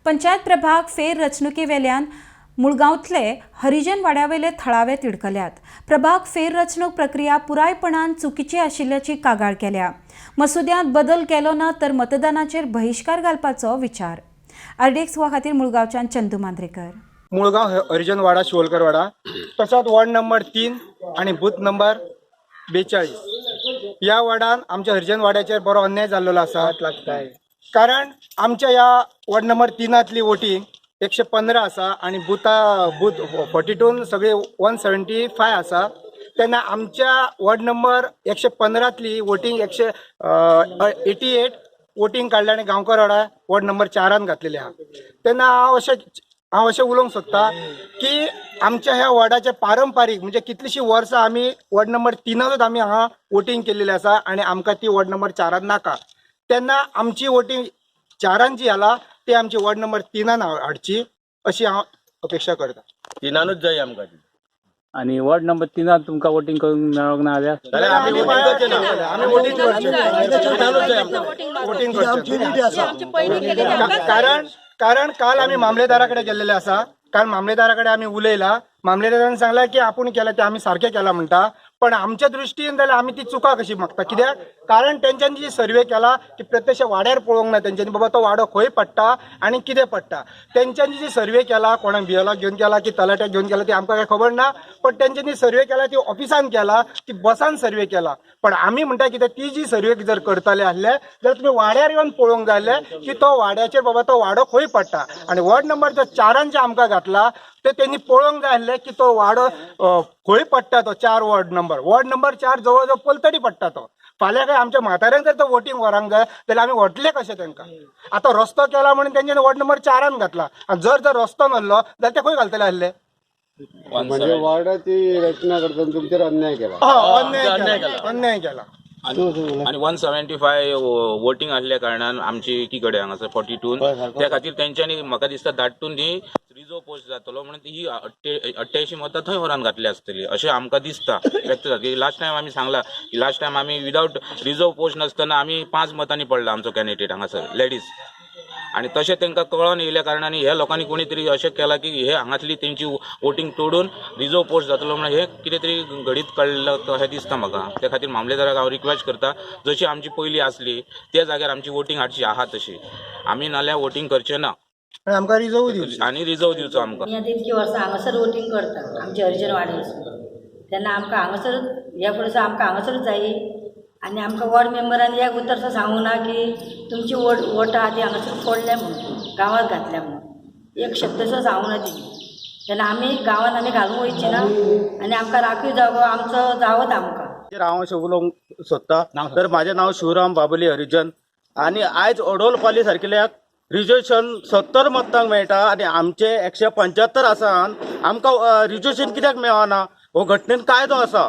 पंचायत प्रभाग फेररचणुकेवेल्यान मुळगांवतले हरिजन वाड्यावेले थळावे तिडकल्यात. प्रभाग फेररचणूक प्रक्रिया पुरायपणान चुकीची आशिल्ल्याची कागाळ केल्या. मसुद्यांत बदल केलो ना तर मतदानाचेर बहिश्कार घालपाचो विचार. आरडीएक्स खातीर मुळगांवच्यान चंदू मांद्रेकर. मुळगांव हरिजनवाडा, शिवलकरवाडा, तसोच वॉर्ड नंबर 3 आणि बूथ नंबर 42 ह्या वॉर्डान आमच्या हरिजन वाड्याचेर बरो अन्याय जाल्लो आसा. कारण आमच्या ह्या वॉर्ड नंबर 3तली वोटींग 115 आसा आणि बूथ 42 सगळे 175 आसा. तेन्ना आमच्या वॉर्ड नंबर 115तली वोटींग 188 वोटींग काडलें आनी गांवकारवाडा वॉर्ड नंबर 4 घातलेले आहा. तेन्ना हांव अशें उलोवंक सोदता की आमच्या ह्या वॉर्डाचे पारंपारीक, म्हणजे कितलीशीं वर्सां आमी वॉर्ड नंबर 3तूच आमी हांगा वोटींग केल्लेली आसा आनी आमकां ती वॉर्ड नंबर 4 नाका. तेन्ना आमची वोटींग 4 जी जाला ती आमची वॉर्ड नंबर 3 हाडची अशी हांव अपेक्षा करता. 3नूच जाय आमकां ती. आणि वॉर्ड नंबर 3 तुमकां वोटींग करूंक मेळोंक ना जाल्यार? जाल्यार आमी वोटींग करचे ना. आमी वोटींग करचें. 3नूच जाय आमकां. वोटींग करचें. कारण कारण काल आमी मामलेदारा कडेन गेल्लेले आसा. काल मामलेदारा कडेन आमी उलयला. मामलेदारान सांगला की आपूण केला ते आमी सारकें केलां म्हणटा, पण आमच्या दृश्टीन जाल्यार आमी ती चुका कशी मागता. कित्याक? कारण तेंच्यांनी जी सर्वे केला ती प्रत्यक्ष वाड्यार पळोवंक ना तेंच्यांनी, बाबा तो वाडो खंय पडटा आनी कितें पडटा. तेंच्यांनी जी सर्वे केला, कोणाक बियलाक घेवन केला की तलाट्याक घेवन केला ती आमकां कांय खबर ना, पण तेंच्यांनी सर्वे केला ती ऑफिसान केला, ती बसान सर्वे केला. पण आमी म्हणटा कितें, ती जी सर्वे जर करतले आसले जाल्यार तुमी वाड्यार येवन पळोवंक जाय आसलें की तो वाड्याचेर बाबा तो वाडो खंय पडटा. आनी वॉर्ड नंबर जो 4 जे आमकां घातला ते तेंनी पळोवंक जाय आसलें की तो वाडो खंय पडटा. तो 4 वॉर्ड नंबर, वॉर्ड नंबर 4 जवळ जवळ पलतडी पडटा तो. फाल्यां काय आमच्या म्हाताऱ्यांक जर तो वोटींग व्हरांक जाय जाल्यार आमी व्हरतले कशें तांकां? आतां रस्तो केला म्हणून तेंच्यांनी वॉर्ड नंबर 4 घातला आनी जर जर रस्तो नासलो जाल्यार ते खंय घालतले आसले? म्हणजे वॉर्डाची रचना करताना तुमचेर अन्याय केला. हय, अन्याय केला, अन्याय केला. आनी 175 वोटींग आसल्या कारणान आमची एकी कडेन हांगासर 42, त्या खातीर तेंच्यांनी म्हाका दिसता धाडटून ही रिजर्व पोस्ट जातलो म्हणून ही 88 मतां थंय व्हरून घातली आसतली अशें आमकां दिसता, व्यक्त जाता. की लास्ट टायम आमी सांगला की लास्ट टायम आमी विदावट रिजर्व पोस्ट नासतना आमी 5 मतांनी पडला आमचो कॅन्डिडेट हांगासर लेडीज. आनी तशें तांकां कळोन येयल्या कारणान ह्या लोकांनी कोणी तरी अशें केलां की हे हांगातली तेंची वोटींग तोडून रिजर्व पोस्ट जातलो म्हणून हे कितें तरी घडीत काडलं अशें दिसता म्हाका. त्या खातीर मामलेदाराक हांव रिक्वेस्ट करता, जशी आमची पयली आसली त्या जाग्यार आमची वोटींग हाडची आहा तशी, आमी नाल्यार वोटींग करचें ना. आनी आमकां रिजर्व दिवची. आनी रिजर्व दिवचो आमकां. आमी आतां इतकीं वर्सां हांगासर वोटींग करता आमच्या हरिजन वाड्यार, तेन्ना आमकां हांगासर ह्या फुडें आमकां हांगासरूच जायी. आनी आमकां वॉर्ड मेंबरान एक उतर सुद्दां सांगूं ना की तुमची वोट वोटां आहा ती हांगासर फोडल्या म्हणून, गांवांत घातल्या म्हणून, एक शब्द सुद्दां सांगूं ना तेणी. तेन्ना आमी गांवांत आमी घालूंक वयची ना आनी आमकां राखीव जागो आमचो जावोच आमकां. हांव अशें उलोवंक सोदता तर म्हाजें नांव शिवराम बाबली हरिजन आनी आयज अडोलपाली सारकिल्याक रिजर्वेशन 70 मतांक मेळटा आनी आमचे 175 आसा. आमकां रिजर्वेशन कित्याक मेळना? हो घटनेन कायदो आसा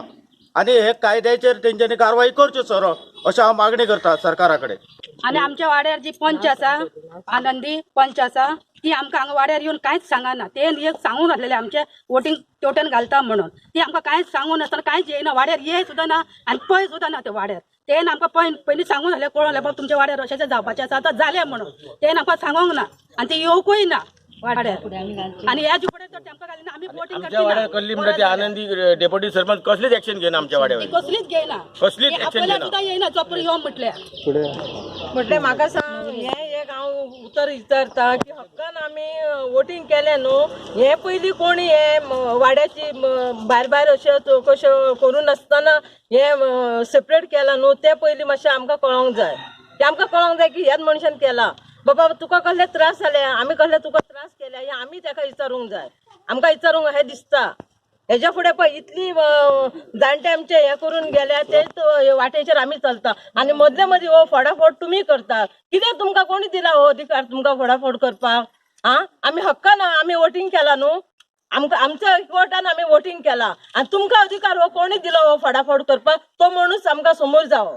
आनी हे कायद्याचेर तेंच्यांनी कारवाई करच्यो सरळ, अशें हांव मागणी करता सरकारा कडेन. आनी आमच्या वाड्यार जी पंच आसा, आनंदी पंच आसा, ती आमकां हांगा वाड्यार येवन कांयच सांगना. ते एक सांगून आसलेले आमचे वोटींग तेवटेन घालता म्हणून, ती आमकां कांयच सांगून नासतना कांयच येयना वाड्यार, ये सुद्दां ना आनी पळय सुद्दां ना ते वाड्यार. तेन आमकां पयलीं सांगून आसलें, कळोन आसलें बाबा तुमच्या वाड्यार अशें जावपाचें आसा, आतां जालें म्हणून. तेन आमकां सांगूंक ना आनी ती येवकूय ना वाड्यार. आनी ह्या फुडें तर तेमकां घालिना आमी वोटींग. आमच्या वाड्यार कसली म्हणटा ती आनंदी डेप्युटी सरपंच कसलीच एक्शन घेयना आमच्या वाड्यार. ती कसलीच घेयना. कसलीच एक्शन आपल्याला घेयना. सुद्दां येयना चोपरो यो म्हटल्यार. म्हटल्यार म्हाका सांग, हें एक हांव उतर विचारता की हक्कान आमी वोटींग केलें न्हू, हें पयलीं कोणी हें वाड्याची भायर भायर अश्यो चवकश्यो करूं नासतना हें सेपरेट केलां न्हू, तें पयलीं मातशें आमकां कळोंक जाय. तें आमकां कळोंक जाय की ह्याच मनशान केलां. बाबा तुका कसले त्रास जाले, आमी कसले तुका त्रास केले, हें आमी ताका विचारूंक जाय. आमकां विचारूंक हें दिसता. हेज्या फुडें पळय इतली जाणटे आमचे हें करून गेल्या, तेच वाटेचेर आमी चलता आनी मदले मदीं हो फोडाफोड तुमी करता. कित्याक तुमकां कोणी दिला हो अधिकार तुमकां फोडाफोड करपाक? आं, आमी हक्कान आमी वोटींग केला न्हू, आमकां आमच्या एकवटान आमी वोटींग केला आनी तुमकां अधिकार हो कोणी दिलो हो फोडाफोड करपाक? तो माणूस आमकां समोर जावो.